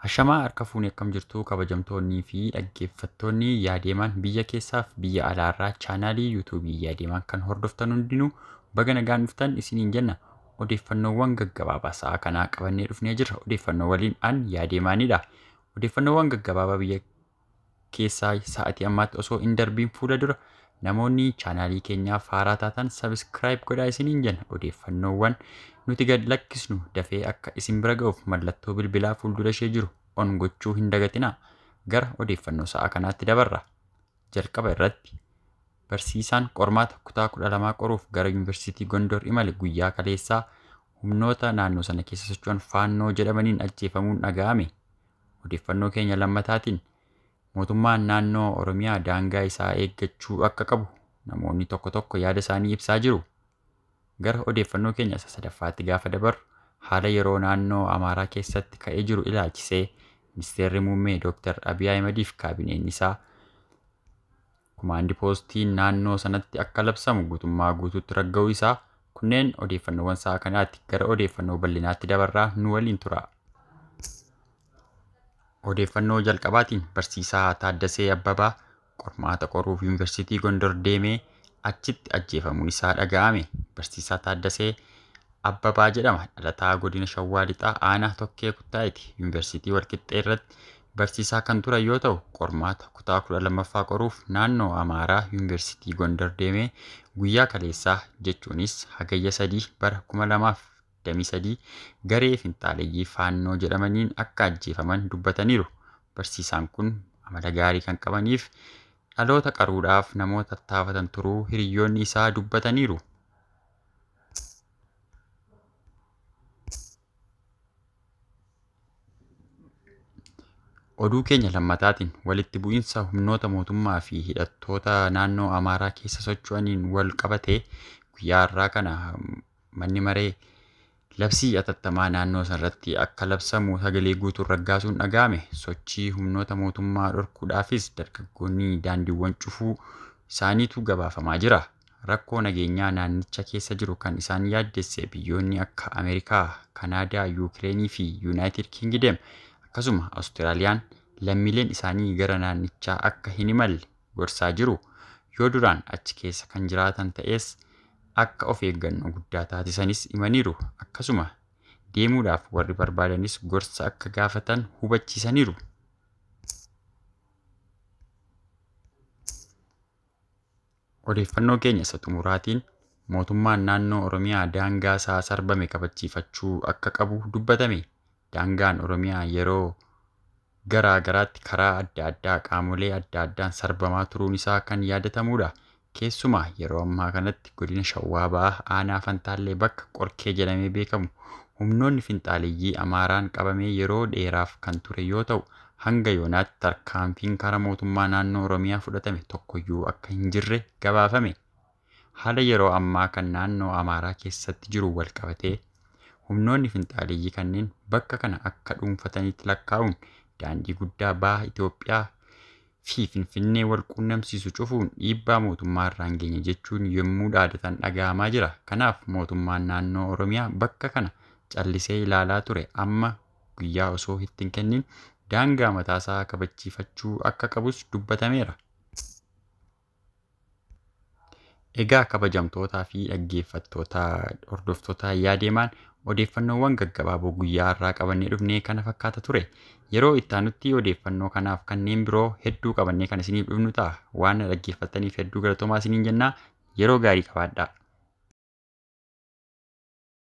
Ashamaa harka fuunee akkam jirtu kabajamtoonnii fi dhaggeeffattoonni Yaadeemaan biyya keessaaf biyya alaarraa chaanaalii yuutuubii Yaadeemaan kan hordoftan hundinuu baga nagaan dhuftan isiniin jenna. Odeeffannoowwan gaggabaabaa sa'a kanaa qabannee dhufnee jirra. Odeeffannoo waliin an Yaadeemaanidha. Odeeffannoowwan gaggabaabaa biyya keessaa sa'atii ammaatti osoo hin darbiin fuula dura namoonni chaanaalii keenyaaf haaraa taatan sabiskiraayib godhaa isiniin jenna. Odeeffannoowwan nuti gad lakkisnu dafee akka isin bira ga'uuf mallattoo bilbilaa fuuldura ishee jiru on gochuu hin dagatinaa. Gara odeeffannoo sa'a kanaatti dabarra. Jalqaba irratti barsiisaan qormaata kutaa 12 qoruuf gara Yuunivarsiitii Gondor imale guyyaa kaleessaa humnoota naannoo sana keessa socho'an Faannoo jedhamaniin ajjeefamuun dhaga'ame. Odeeffannoo keenya lammataatiin mootummaan naannoo Oromiyaa daangaa isaa eeggachuu akka qabu namoonni tokko tokko yaada isaanii ibsaa jiru. Gara odeeffannoo keenya isa sadaffaatti gaafa dabarru haala yeroo naannoo Amaaraa keessatti ka'ee jiru ilaalchisee ministeerri muummee Dr. Abiy Ahimadiif kaabineen isaa kumaandi poostiin naannoo sanatti akka labsamu guutummaa guutuutti ragga'uu isaa kunneen odeeffannoowwan sa'a kanaatti gara odeeffannoo bal'inaatti dabarraa nu waliin tura. Odeeffannoo jalqabaatiin barsiisaa Taaddasee Abbabaa qormaata qoruuf Yuunivarsiitii Gondor deemee achitti ajjeefamuun isaa dhaga'ame. Barsiisaa Taaddasee Abbabaa jedhama. Dhalataa godina Shawaa Lixaa aanaa Tokkee Kuttaayiti. Yuunivarsiitii Walqixxee irratti barsiisaa kan ture yoo ta'u, qormaata kutaa 12ffaa qoruuf naannoo Amaaraa Yuunivarsiitii Gondor deemee guyyaa kaleessaa jechuunis Hagayya 3 bara 2023 garee finxaaleyyii Faannoo jedhamaniin akka ajjeefaman dubbataniiru. Barsiisaan kun amala gaarii kan qabaniif dhaloota qaruudhaaf namoota tattaafatan turuu hiriyoonni isaa dubbataniiru. Oduu keenya lammataatiin walitti bu'iinsa humnoota mootummaa fi hidhattoota naannoo Amaaraa keessa socho'aniin wal qabatee guyyaa har'aa kana manni maree labsii atattamaa naannoo sanarratti akka labsamu sagalee guutuun raggaasuun dhaga'ame. Sochii humnoota mootummaa dhorkuudhaafis dargaggoonni daandiiwwan cufuu isaaniitu gabaafamaa jira. Rakkoo nageenyaa naannicha keessa jiru kan isaan yaaddesse biyyoonni akka Ameerikaa, Kanaadaa, Yuukireenii fi Yuunaayitid Kingdem akkasuma Awustiraaliyaan lammiileen isaanii gara naannichaa akka hin imalle gorsaa jiru. Yoo duraan achi keessa kan jiraatan ta'es akka of eeggannoo guddaa taasisanis himaniiru. Akkasuma deemuudhaaf warri barbaadanis gorsa akka gaafatan hubachiisaniiru. Odeeffannoo keenya isa xumuraatiin mootummaan naannoo Oromiyaa daangaa isaa sarbame kabachiifachuu akka qabu dubbatame. Daangaan Oromiyaa yeroo garaa garaatti karaa adda addaa qaamolee adda addaan sarbamaa turuun isaa kan yaadatamudha. Keessumaa yeroo ammaa kanatti godina Shawaa Ba'aa aanaa Fantaallee bakka Qorkee jedhamee beekamu humnoonni finxaaleyyii Amaaraan qabamee yeroo dheeraaf kan ture yoo ta'u hanga yoonaatti tarkaanfiin karaa mootummaa naannoo Oromiyaa fudhatame tokkoyyuu akka hin jirre gabaafame. Haala yeroo ammaa kan naannoo Amaaraa keessatti jiru wal qabatee humnoonni finxaaleyyii kanneen bakka kana akka dhuunfatanitti lakkaa'uun daandii guddaa baha Itoophiyaa fi Finfinnee wal quunnamsiisu cufuun dhiibbaa mootummaa irraan geenye jechuun yommuu dhaadatan dhaga'amaa jira. Kanaaf mootummaan naannoo Oromiyaa bakka kana callisee ilaalaa ture amma guyyaa osoo itti hin kennin daangaa mataasaa kabachiifachuu akka qabus dubbatameera. Egaa kabajamtootaa fi dhaggeeffattoota hordoftoota Yaadeemaan odeeffannoowwan gaggabaaboo guyyaa har'aa qabannee dhufnee kana fakkaata ture. Yeroo itti aanutti odeeffannoo kanaaf kanneen biroo hedduu qabannee kan isiniif dhufnu ta'a. Waan dhaggeeffattaniif hedduu galatoomaa isiniin jennaa. Yeroo gaarii qabaadhaa.